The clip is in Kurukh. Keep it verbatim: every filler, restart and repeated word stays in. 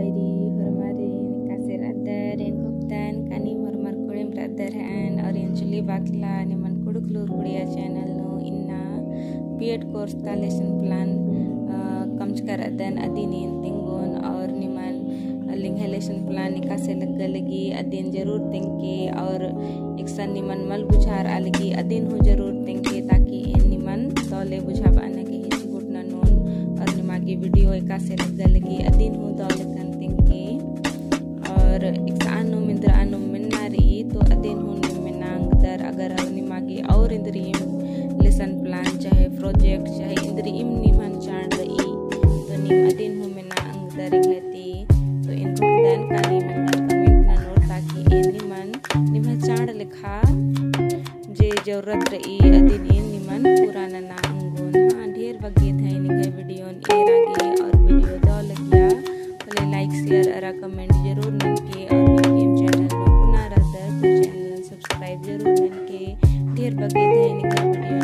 बैरी होरमारिन एकासे रअदर, एन खोकदन का नीम होरमर कुड़िम रअदर हएन, और एन जुली बाखला निमन कुँड़ुख़ लूर कुड़िया channel नू इन्ना B.Ed course ता lesson plan, अ, कमचका रअदन, अदिन एन तेंगोन, और निमन लिंग्है lesson plan एकासे लग्गा लगी, अदिन जरूर तेंगके, और एकसन निमन मल बुझारआ लगी, अदिन हूँ जरूर तेंगके, ताकि एन निमन दव ले बुझाबअना गे हिचकुट ननोन, और निमा गे video एकासे लग्गा लगी, अदिन हूँ दव लेकन तेंगके। और एकसन नुम इन्द्रआ नुम मेन्ना रई, तो अदिन हूँ नीम मेन्ना अंगदर, अगर निमा गे और इन्द्रिइम lesson plan, चाहे project, चाहे इन्द्रिइम निमन चाड़ रई, तो नीम अदिन हूँ मेन्ना अंगदर एंग्है ती। तो एन खोकदन का नीम एंगन comment ननोर, ताकि एन निमन निम्है चाड़ लेखा जे जरूरत रई अदिन एन निमन पूरा नना अंगोन। हाँ, ढेर बग्गे धैन एंग्है videoन एरा गे, और video दव लगिया होले like, share अरा comment जरूर ननके, और नीम एम channel नू पुना रअदर तो channel subscribe जरूर ननके। ढेर बग्गे धैन एंग्है video